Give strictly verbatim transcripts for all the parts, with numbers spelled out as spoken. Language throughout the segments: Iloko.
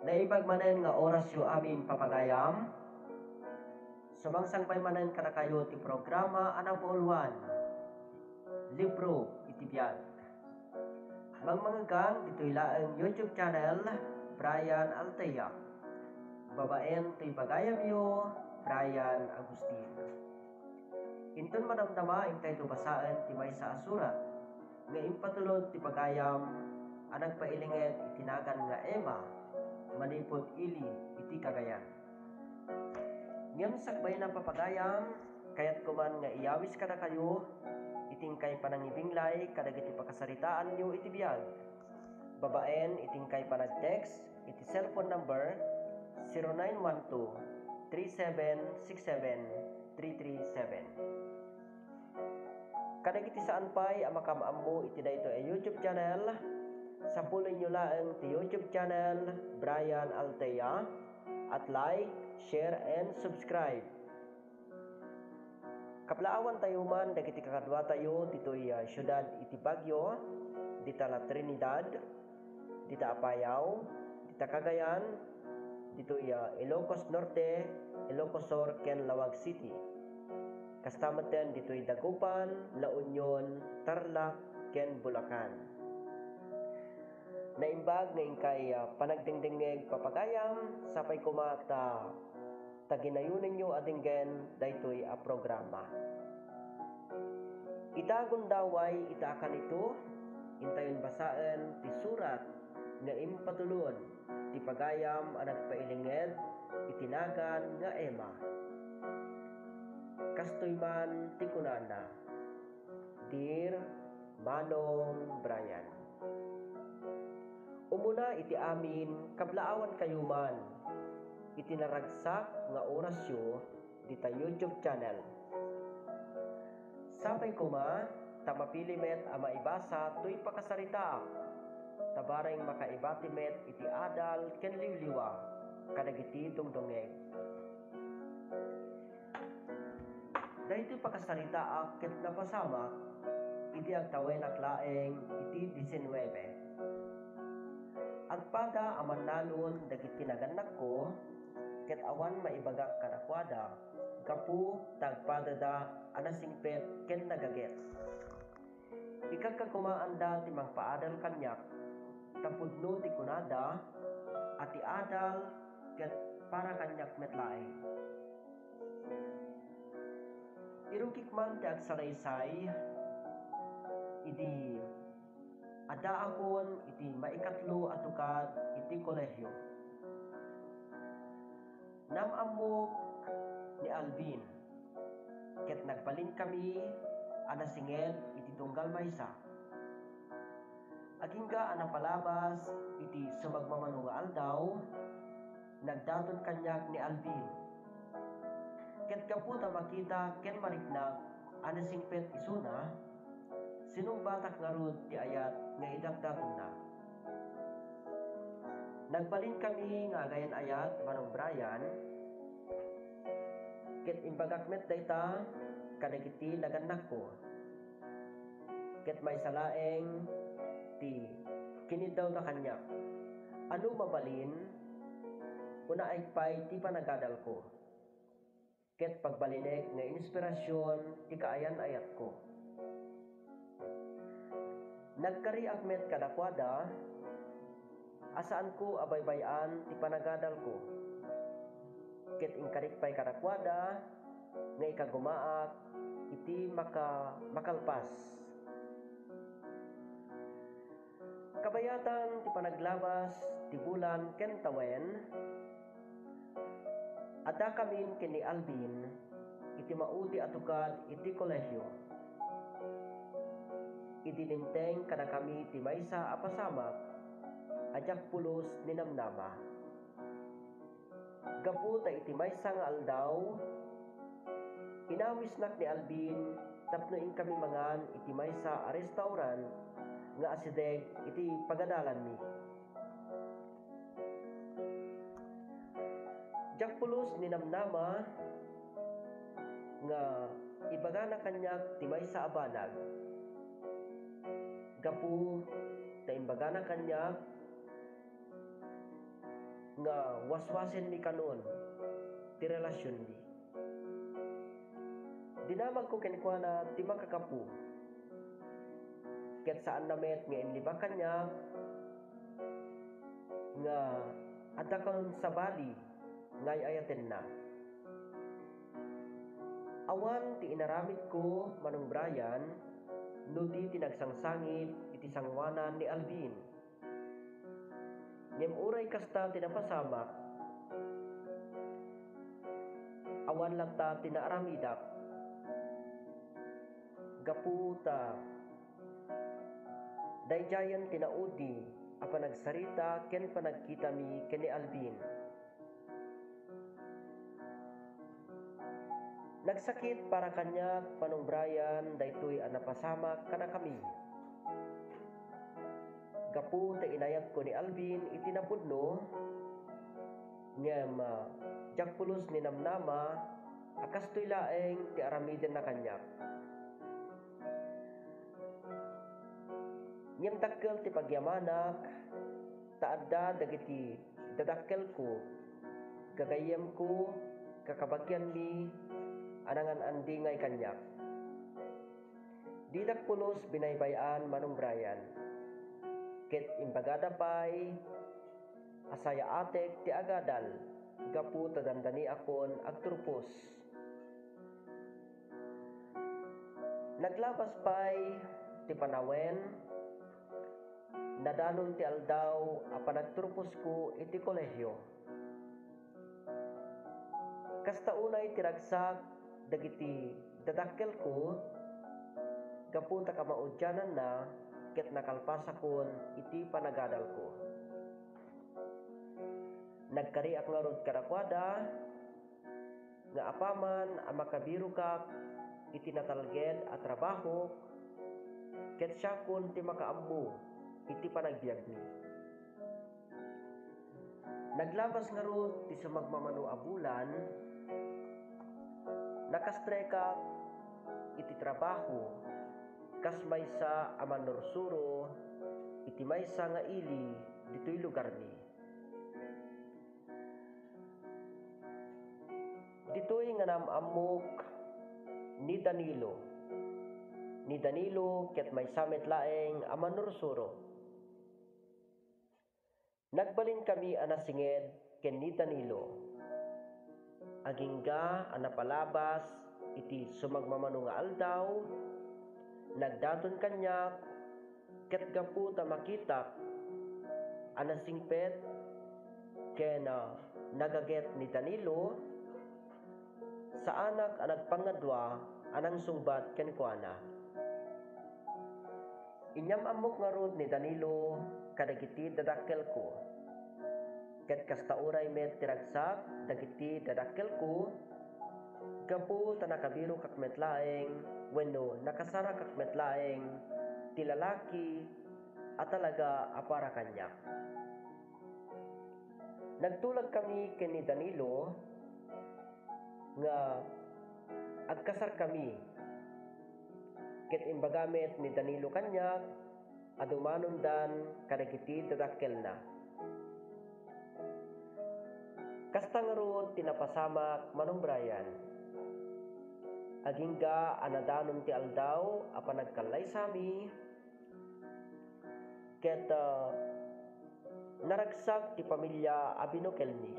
Naimbag manen nga orasyo amin, papagayam. Sumangsangbay manen kadakayo ti programa a napuuluan, Libro iti Biag. Mangmangegang ditoy laeng YouTube channel, Brian Altea. Babaen toy pagayamyo, Brian Agustin. Inton madamdama, inkayto basaen ti maysa a surat nga impatulod ti pagayam a nagpailinged iti nagan nga Emma manipud ili iti Cagayan. Ngem sakbayna, papagayam, kayatko man nga iyawis kadakayo iti inkay panangibinglay kadagiti pakasaritaanyo iti biag, babaen iti inkay panag-text iti cellphone number zero nine one two, three seven six seven, three three seven. Kadagiti saan pay a makaam-ammo iti daytoy a YouTube channel, sapulenyo laeng ti YouTube channel, Brian Altea, at like, share, and subscribe. Kablaawantayo man dagiti kakaduatayo ditoy, ah, siudad iti Baguio, dita La Trinidad, dita Apayao, dita Cagayan, ditoy, ah, Ilocos Norte, Ilocos Sur, ken Laoag City. Kasta metten ditoy Dagupan, La Union, Tarlac, ken Bulacan. Naimbag nga inkay, ah, panagdengdengngeg, papagayam, sapay koma ta ta ginayonenyo a denggen daytoy a programa. Ita gundaway ita a kanito, intayon basaen ti surat nga impatulod ti pagayam a nagpailinged iti nagan nga Emma. Kastoy man ti kunana, Dear Manong Brian, umuna iti amin, kablaawankayo man iti naragsak nga orasyo dita YouTube channel. Sapay koma ta mapili met a maibasa toy pakasaritaak, ta bareng makaibati met iti adal ken liwliwa kadagiti dungdungngeg. Daytoy pakasaritaak ket napasamak idi agtawenak laeng iti diesinuebe. Agpada a mannalon dagiti nagannakko, ket awan maibagak kadakuada gapu ta agpadada a nasingpet ken nagaget. Ikagkakumaanda ti mangpaadal kaniak, ta pudno ti kunada a ti adal ket para kaniak met laeng. Irukik man ti agsalaysay idi addaakon iti maikatlo a tukad iti kolehio. Naam-ammok ni Alvin, ket nagbalinkami a nasinged iti tunggal maysa. Agingga a napalabas iti sumagmamano nga aldaw, nagdaton kaniak ni Alvin. Ket gapu ta makita ken mariknak a nasingpet isuna, sinungbatak ngarud ti ayat nga idakdatonnak. Nagbalinkami nga agayan-ayat, Manong Brian, ket imbagak met dayta kadagiti nagannakko. Ket maysa laeng ti kiniddawda kaniak. A no mabalin, unaek pay ti panagadalko ket pagbalinek nga inspirasion ti kaayan-ayatko. Nagkariak met kadakuada a saanko a baybay-an ti panagadalko, ket inkarik pay kadakuada nga ikagumaak iti maka-, makalpas. Kabayatan ti panaglabas ti bulan ken tawen, addakamin ken ni Alvin iti maudi a tukad iti kolehio. Idi dimteng kadakami ti maysa a pasamak a diak pulos ninamnama. Gapu ta iti maysa nga aldaw, inawisnak ni Alvin tapno inkami mangan iti maysa a restaurant nga asideg iti pagadalanmi. Diak pulos ninamnama nga ibagana kaniak ti maysa a banag. Gapu ta imbagana kaniak nga waswasenmi kanon ti relasionmi. Dinamagko kenkuana ti makagapu, ket saanna met nga inlibak kaniak nga adda kanon sabali nga ay-ayatenna. Awan ti inaramidko, Manong Brian, no di ti nagsangsangit iti sangoanan ni Alvin. Ngem uray kasta ti napasamak, awan latta ti naaramidak. Gapu ta daydiayen ti naudi a panagsarita ken panagkitami ken ni Alvin. Nagsakit para kaniak, Manong Brian, daytoy a napasamak kadakami. Gapu ta inayatko ni Alvin iti napudno, ngem, ah, diak pulos ninamnama a kastoy laeng ti aramidenna kaniak. Ngem dakkel ti pagyamanak, ta adda dagiti dadakkelko, gagayyemko, kakabagianmi a nangan-andingay kaniak. Didak pulos binaybay-an, Manong Brian, ket imbagada pay a sayaatek ti agadal gapu ta dandaniakon agturpos. Naglabas pay ti panawen, nadanon ti aldaw a panagturposko iti kolehio. Kasta unay ti ragsak dagiti dadakkelko gapu ta kamaudiananna ket nakalpasakon iti panagadalko. Nagkariak ngarud kadakuada nga apaman a makabirokak iti natalged a trabahok, ket siakon ti makaammo iti panagbiagmi. Naglabas ngarud ti sumagmamano a bulan, nakastrekak iti trabaho kas maysa a mannursuro iti maysa nga ili ditoy lugarmi. Ditoy nga naam-ammok ni Danilo. Ni Danilo ket maysa met laeng a mannursuro. Nagbalinkami a nasinged ken ni Danilo. Agingga a napalabas iti sumagmamano nga aldaw, nagdaton kaniak ket gapu ta makitak a nasingpet ken, ah, nagaget ni Danilo, saanak a nagpangngadua a nangsungbat kenkuana. Inyam-ammok ngarud ni Danilo kadagiti dadakkelko. Ket kasta uray met ti ragsak dagiti dadakkelko, gapu ta nakabirokak met laeng wenno nakasarakak met laeng ti lalaki a talaga a para kaniak. Nagtulagkami ken ni Danilo nga agkasarkami, ket imbaga met ni Danilo kaniak a dumanondan kadagiti dadakkelna. Kasta ngarud ti napasamak, Manong Brian. Agingga a nadanon ti aldaw a panagkallaysami, ket, ah, naragsak ti pamilia a binukelmi.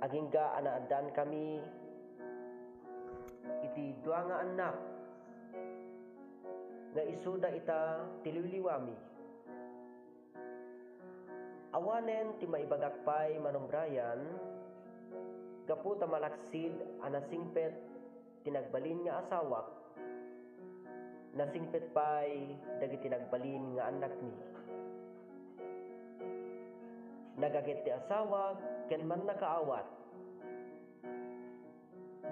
Agingga a naaddankami iti dua nga annak nga isuda ita ti liwliwami. Awanen ti maibagak pay, Manong Brian, gapu ta malaksid a nasingpet ti nagbalin nga asawak, nasingpet pay dagiti nagbalin nga annakmi. Nagaget ti asawak ken mannakaawat.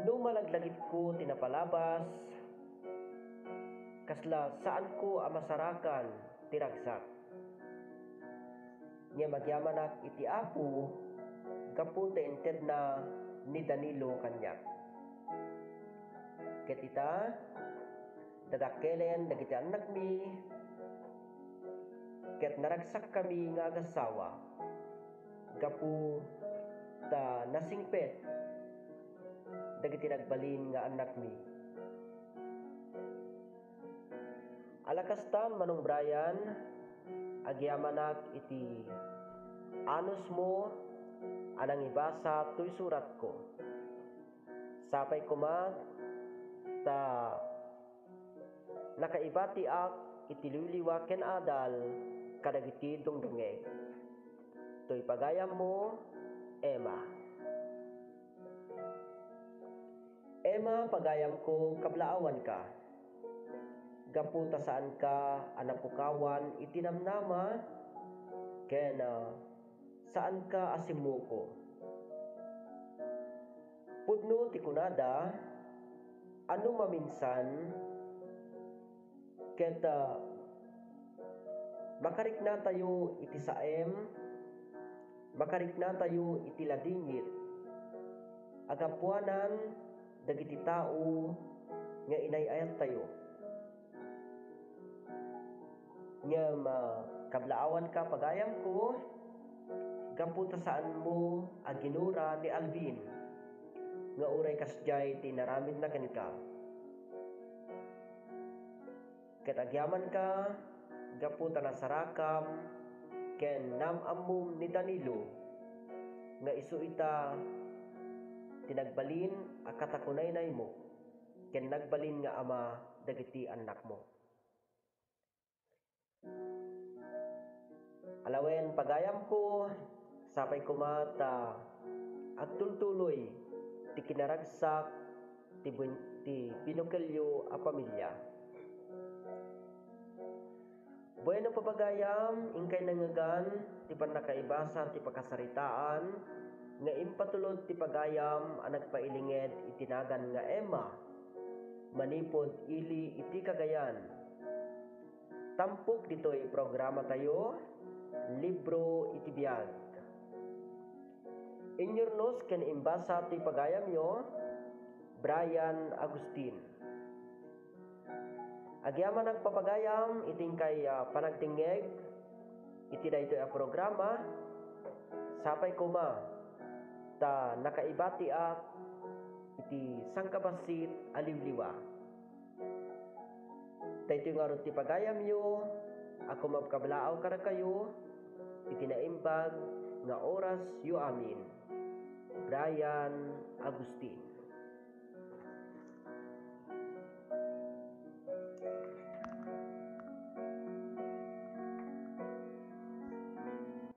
No malaglagipko ti napalabas, kasla saanko a masarakan ti ragsak. Ngem agyamanak iti Apo gapu ta intedna ni Danilo kaniak. Ket ita, dadakkelen dagiti annakmi, ket naragsakkami nga agasawa gapu ta nasingpet dagiti nagbalin nga annakmi. Ala kastan, Manong Brian, agyamanak iti anusmo a nangibasa toy suratko. Sapay koma ta nakaibatiak iti liwliwa ken adal kadagiti dungdungngeg. Toy pagayammo, Emma. Emma, pagayamko, kablaawanka. Gapu ta saanka a napukawan iti namnama, ken, ah, saanka a simmuko. Pudno ti kunada a no maminsan, ket, ah, makariknatayo iti saem, makariknatayo iti ladingit a gapuanan dagiti tao nga inay-ayattayo. Ngem, ah, kablaawanka, pagayamko, gapu ta saanmo a ginura ni Alvin nga uray kasdiay ti inaramidna kenka. Ket agyamanka gapu ta nasarakam ken naam-ammom ni Danilo nga isu ita ti nagbalin a katakunaynaymo ken nagbalin nga ama dagiti annakmo. Alawen, pagayamko, sapay koma ta agtultuloy ti kinaragsak ti bun-, ti binukelyo a pamilya. Bueno, papagayam, inkay nangngegan ti pannakaibasa ti pakasaritaan nga impatulod ti pagayam a nagpailinged iti nagan nga Emma manipud ili iti Cagayan. Tampok ditoy programatayo, Libro iti Biag. Inyurnos ken imbasa ti pagayamyo, Brian Agustin. Agyamanak, papagayam, iti inkay, ah, panagdengngeg iti daytoy a programa. Sapay koma ta nakaibatiak iti sangkabassit a liwliwa. Daytoy ngarud ti pagayamyo a kumabkablaaw kadakayo iti naimbag nga orasyo amin. Brian Agustin.